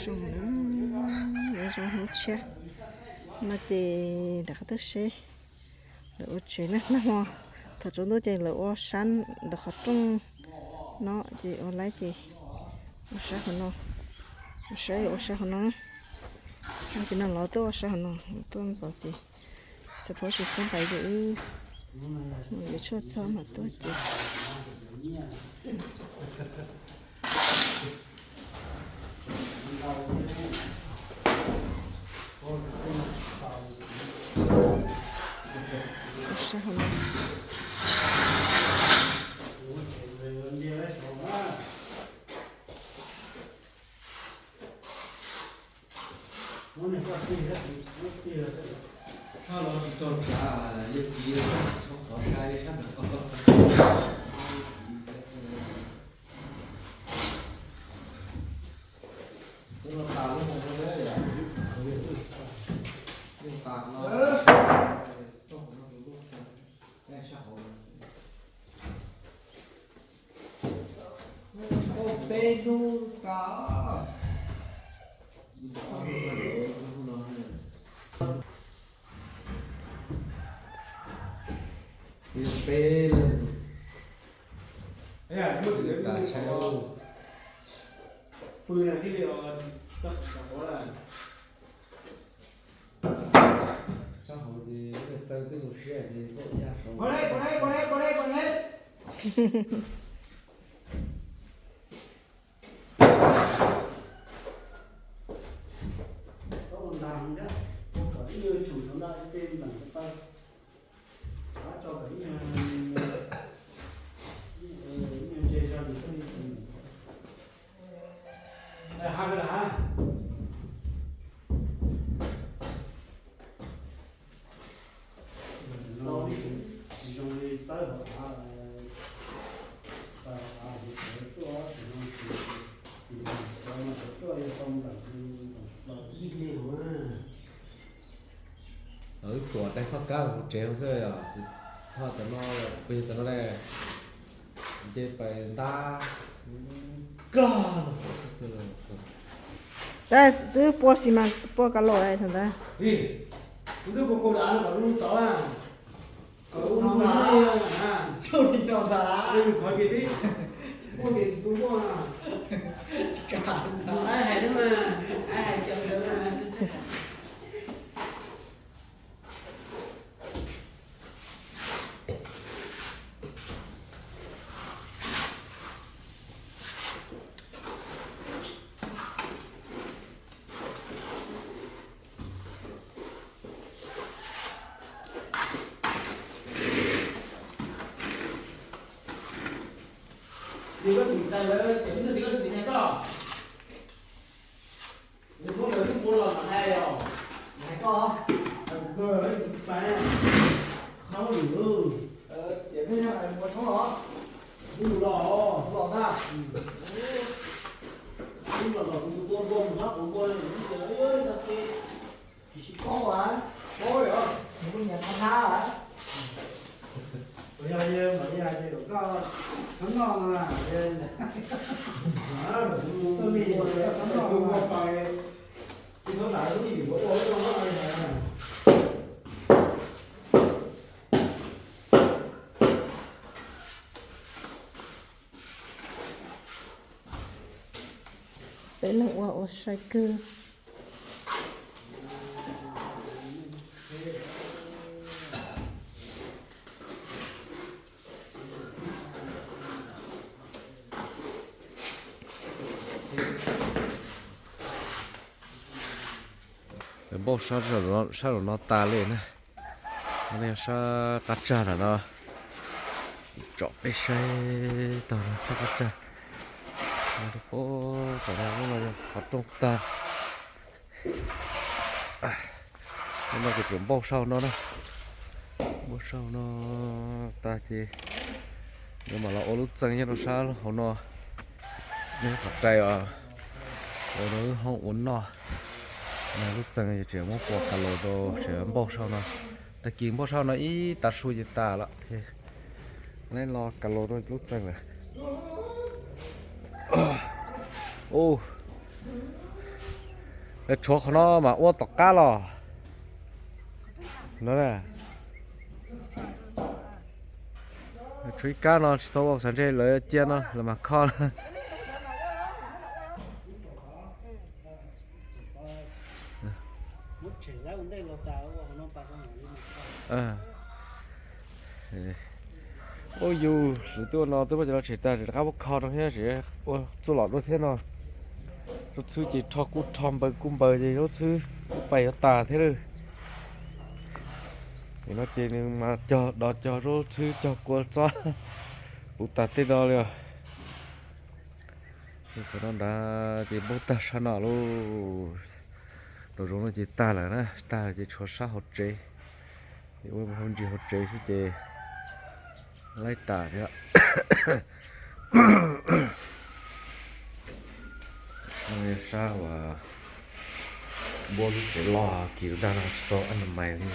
Zoo, zoo hnub tshiab no ces rov qab tuaj seb lawv ua tsev na. Nag hmo thaum tsaus ntuj ces lawv ua sab ntawm qhov rooj no ces ua laib ces ua sab hauv no, ua sab ua sab hauv no. Ces no lawv tuaj ua sab hauv no, tuaj ntxov ces txhais phab tsis txhob pais ces wb yuav tshuaj txhob mas tuaj ces sab hauv no. Sab los tsis tau tsav, yog kiv txhob qhov sai sab nram ko. Twb no tas lub hauv no, yog tas no, sab hauv. Peb hnub tas. Peb leeg. Tas saib. Pw na thiaj li txog sab hauv. Sab hauv ces txawj twb zoo siab ces tuaj ib yam saud. Txhob ua ntas thiab, ua kom ib nyuag chum rau nram tej npam taw. Rov tso kom ib nyuag, ib nyuag ntse zog nws thiaj li chum. Hab, hab. Zoo li txawb hauv av, av tuaj, tuaj, tuaj yog tau ntam ib leeg. Wb tuam dai phaj kab hauv tsev xwb yom. Thoj cov no, kuv yog cov no ne, nce pais ntab kag. Twb pua xis mas pua ka laus thaum ntawd. Kuv twb pua kaus dav no kom lub tod, kom lub no, qhov ces peb muaj ces kuv muaj. Ai hais na, ai hais cov ntawd na. Nws koj tus tais lawv cov nws koj tus tais koj. Nws muab lawv twb muab los mas hais os. Hais koj. Hais kuv kawg, tus tais qhov lwm. Ces peb nyob hais ua tshoob los. Kuv los los tag. Kuv los los kuv tus tua npua mus hab kuv npua li kuv tias tsis sib paub as, paub li os, kuv nyiam qhov thab as. Yog yog mas yog hais tias kom koj txhob noj mas, tus mus ua pais, tus txhob nram lub yim ua ua no. Peb leeg ua ua sai kawg. Npauj sab, sab zaum no tas li na. Nej sab qab tsag nram no, tsom peb saib tag no sab qab tsag. Tom no qhov rooj tag. Hnub no kuv tseem npauj sab hauv no na. Npauj sab hauv no tag ces yuav mam los ua lub txee nyob rau sab hauv no. Nej qhov rai os, ua no wb hoob ua noj. Lub txee ces tseem muab pua ka laus rau, tseem npauj sab hauv no. Tag kis npauj sab hauv no ib tav su ces tas lawm ces nej los ka laus rau lub txee lawm. Ub, Lawv tshuav qhov no mas ua tom qab los no. Tshuav ib kab no tsis tau ua xav ntshe lawv cia no lawv mas kho na. Ua yus lwm twb ua no twb muab cov no tshem tag rov qab muab kho rau thiab ua txuj lom dua thiab no. Zaub txhwb ces rho kuj rho npaws kuj npaws ces zaub txhwb kuj pais yuav tas thiab lawm. Nim no ces nws mas cog dos cog zaub txhwb cog kua txob puv tas tej no li os. Qhov no nrad ces npauj tag sab no lauj. Nraum zoov no ces tag lawm na, tag lawm ces tshuav sab hauv tsev. Ua hauv ntsis hauv tsev xwb ces laib tas thiab. Sab uas npuab lub tsev loj kis rau dag no tsis tau ab na mais li.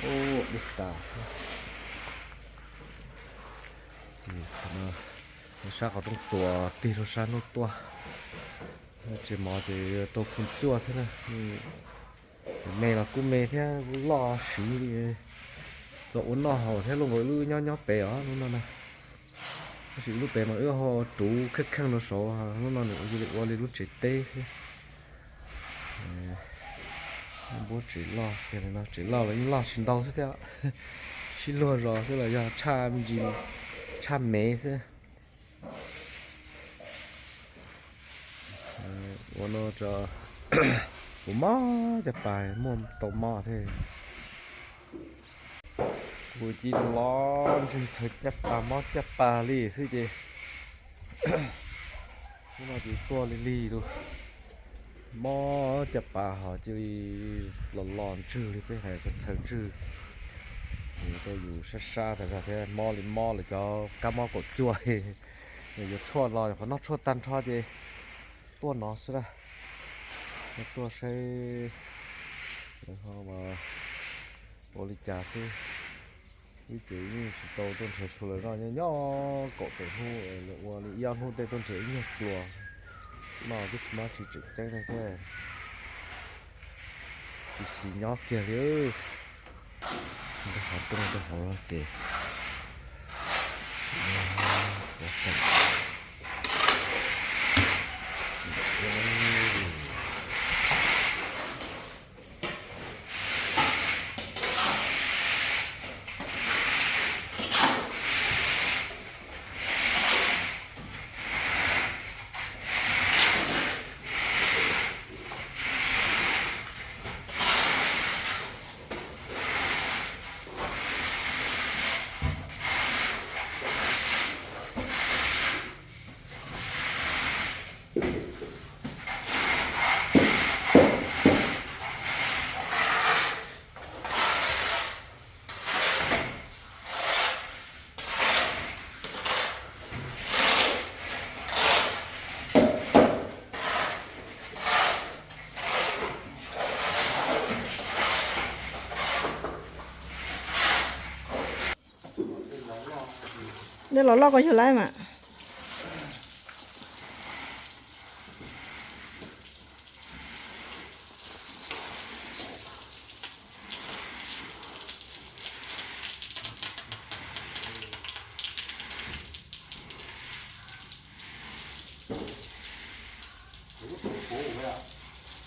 Ua li tas. Sab qhov rooj txuas tig rau sab hnub tuaj. Tsev mov ces tau khu cuaj thiab na. Me los kuj me thiab loj siv li, txaus ua noj haus thiab. Lub nkaus lub nyob nyob pem os lub no na. Tab sis lub pem mas wb ho ruv kheej kheej rau saud, lub no nws ua li lub tsev teb xwb. Npuab tsev loj tiag li no, tsev loj los yeej loj tsis ntau xwb thiab. Sib luag zos xwb los yog tshaj me ntsis, tshaj mev xwb. Ua no tso, kuv mob caj pas muaj tau mob thiab. Kuv cia li los ntswg txhawv caj pas mob caj pas li xwb ces hnub no ces tuaj lig lig lawm. Mob caj pas ho cia li los los ntswg li peb hais txhawv ntswg. Nws rau yus sab sab tas zog thiab, mob li mob lawm cov kab mob kaum cuaj. Yuav tshuaj los qhov noj tshuaj tag nrho ces tuaj no xwb na. Tuaj saib ua li cas xwb. Wb ces yeej tsis tau tuaj nrhiav tshuaj lawm, noj nyob nyob kaum peb hnub lawv ua li ib ob hnub tej tuaj nrhiav ib nyuag pluas. No twb tsis mob tsis tseem ceeb li thiab. Tsis xis nyob kiag li. Ntawm hauv rooj ntawm hauv no ces Dej los loj ko yog lawm mas.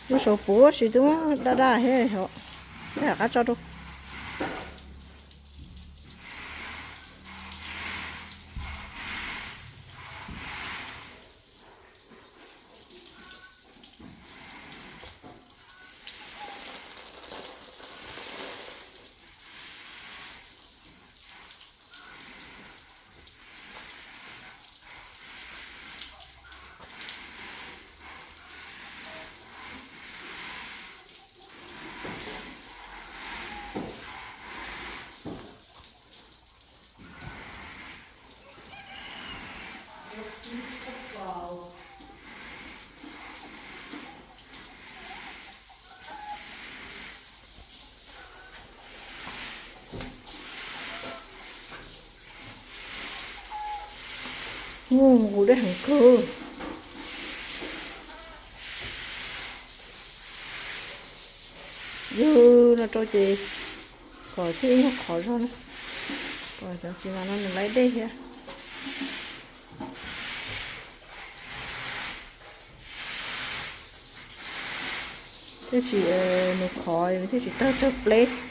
Lub saum puv tab sis twb muab daj daj thiab, rov qab tso rau. Nqus dej heev kawg. Yug no rau ces kom thiaj ib nyuag qhov zog na. Cov txiv mas no nws laib dej thiab. Thiaj tsis, nws qhov nws thiaj tsis tawg tawg pleb.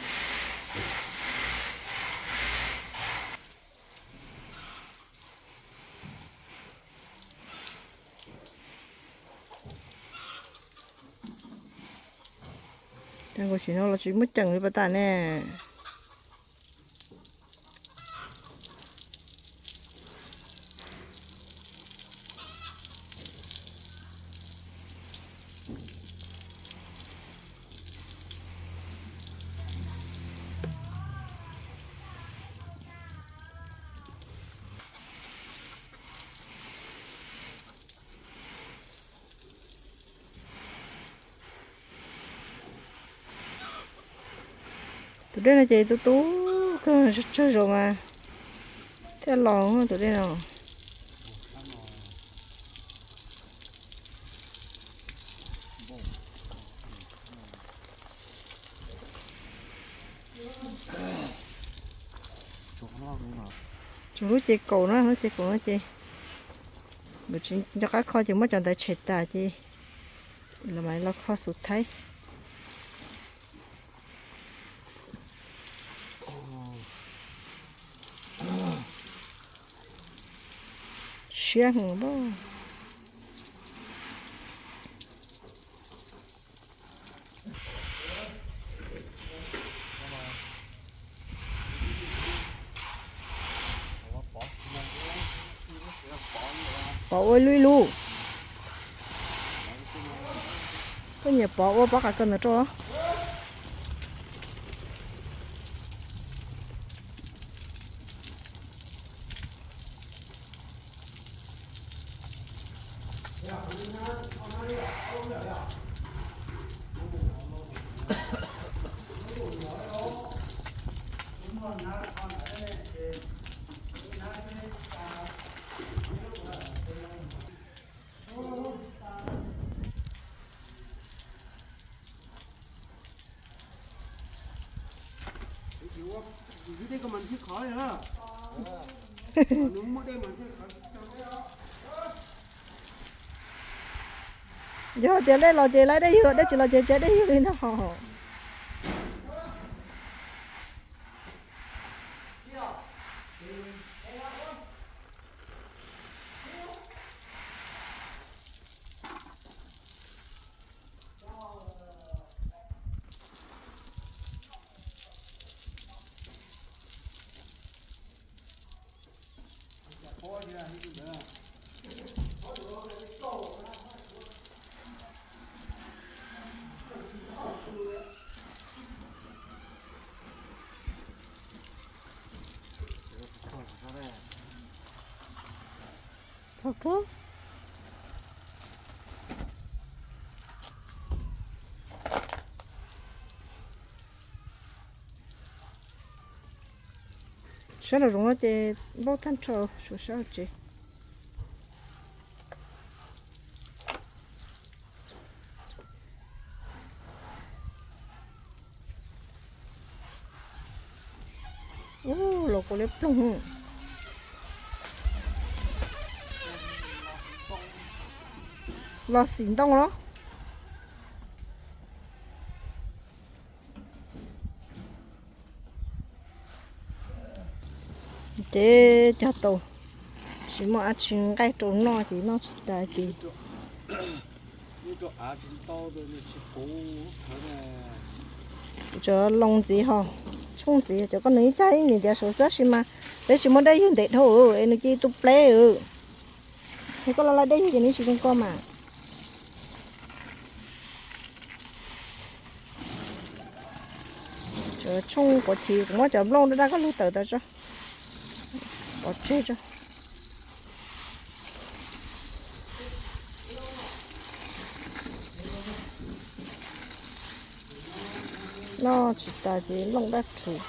Ces nkaus sim no los tsis muaj ceem li pas tas ne. Tus dej no ces tu tu kawg, tsawg zaus mas thiaj los tus dej no. Tsuas lub ces kaum na, lub ces kaum no ces nws tsis nco qab kho ces muab cov ntawd tshem tas ces los mas los kho xub thaib. Siab heev. Pov ua ib lub ib lub. Koj nyiam pov ua pob qa koj ntawd rau. Yog tias dej los ces laib dej yug, dej tsis los ces tsis laib dej yug li ntag hos. Txog kawg. Sab nraum zoov no ces npauj tag nrho, suav sab hauv tsev. Ub, los kuv liab ploog. Los xim ntoo los. Ces cog tau, tsis muaj dab tsi nqaij rau noj ces noj tsis tas ces. Cov loo ntxiv ho, tshooj ntxiv cov koj nws ib cag ib nim tiav saud xwb tab sis mas peb tsis muaj dej yug ntev dhau es nws cia li tu pleb. Es koj los laib dej yug ces nws tsis zoo koj mas. Cov tshooj quav chiv kuv muab cov nplooj daj daj koj lug tawm tas tso, pov tseg tso. Noj tsis tas ces nplooj daj rhuv.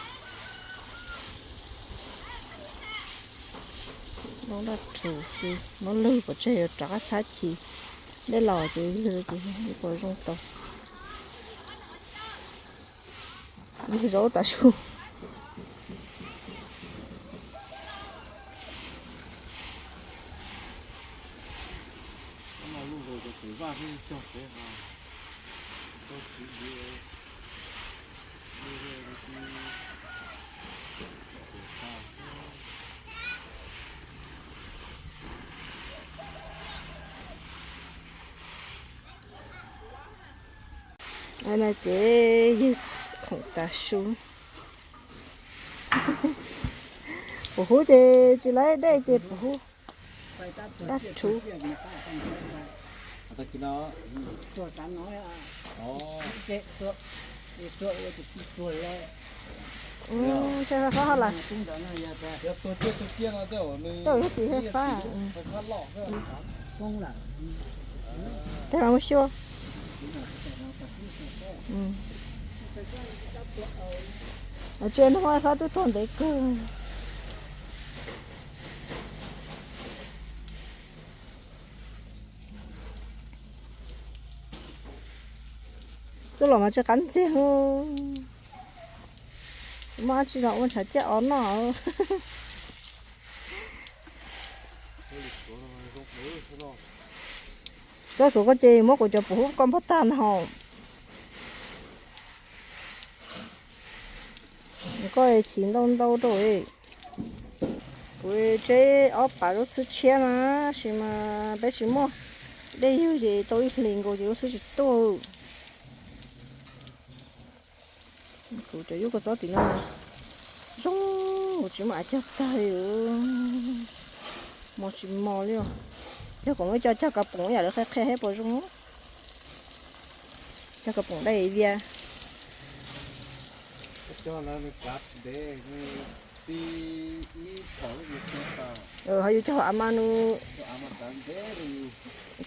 Nplooj daj rhuv xwb, muab lug pov tseg yuav rov qab txhab chim. Dej los ces yug ces ib puas zoo tau. Yug zaub tav su. No ces yug khoom tav su. Pum hub ces tsis laib dej ces pum hub dab rhuv. Ntshai fab fab ho lawm. Tau yog tim fab fab. Tes mas mus xyuas. Tsis, no fab twb tuag ntev kawg. Txuj lom mas tsis qab ntxiag. Muaj dab tsi los ua ntshav ciaj os noj. Tsob suav koj ces muab kuv cov pum hub koj npog tag no. Koj chim ntau ntau rau. Kuv tseb ob pas zaub txhwb tshiab na, tab sis mas peb tsis muaj dej yug ces tau ib hlis nkaus ces zaub txhwb tsis tuaj. Kuv cov yub kua txob tim no zoo, kuv tsis muaj av cog tag li. Mos tsis mos li os. Yog kuv muab coj cog kav poom ib yam li qhia qhia thiab puas zoo? Cog kav poom dai vias. Ho yus cog av mas nws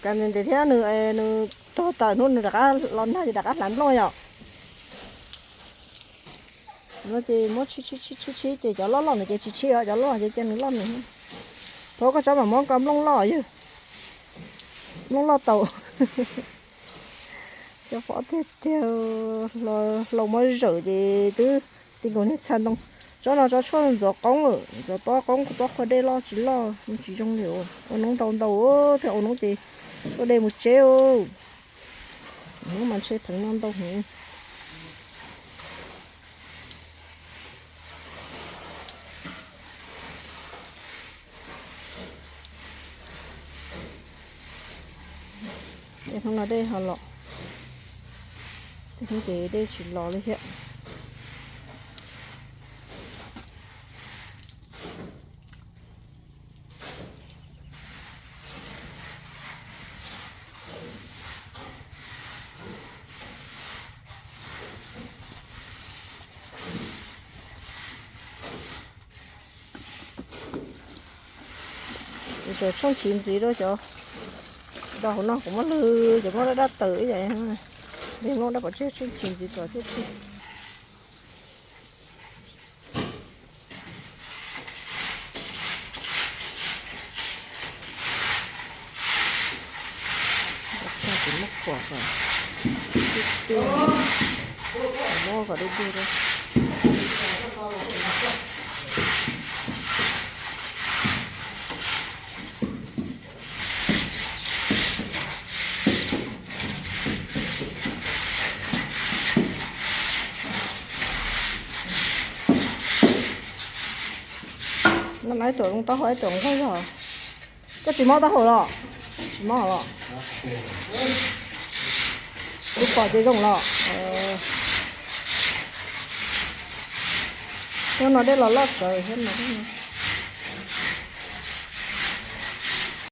kav ntev ntev thiab nws, nws tog tas hnub nws rov qab los nag ces rov qab hlav nplooj yom. No ces muab tshib tshib tshib tshib ces cov loj loj no ces tsis tshib os, cov loj ces cia nws loj nws. Thov koj tsob mam muab koj nplooj loj yog, nplooj loj tau. Cov pob tiag tiag, hlau muab zawm ces twb ti nkaus niag txha ntoo. Tsob no tsob tshuaj ntxuav qoob, ntxuav pob qoob, pob qhua dej loj tsis loj tsis zoo li. Ua noob ntau ntau thiab, ua noob ces tshuaj dej mus tseb. Noob mas ntshe pheev no ntau heev. Tej hnub no dej ho los, tej hnub ces dej tsis los li thiab. Kuv tseem tshooj chiv ntxiv rau cov do hauv no, kuv muab lwg cov nplooj dab dab tawm ib yam li nplooj dab pov tseg, tshooj chiv ntxiv kom thiaj txi. Muab kom dub dub rau. No na, ib tuam zoo taub hau, ib tuam zoo nkauj zog. Koj tsis mob taub hau los? Tsis mob los? Kuv pom ces zoo los. Hnub no dej los loj tsawv thiab no.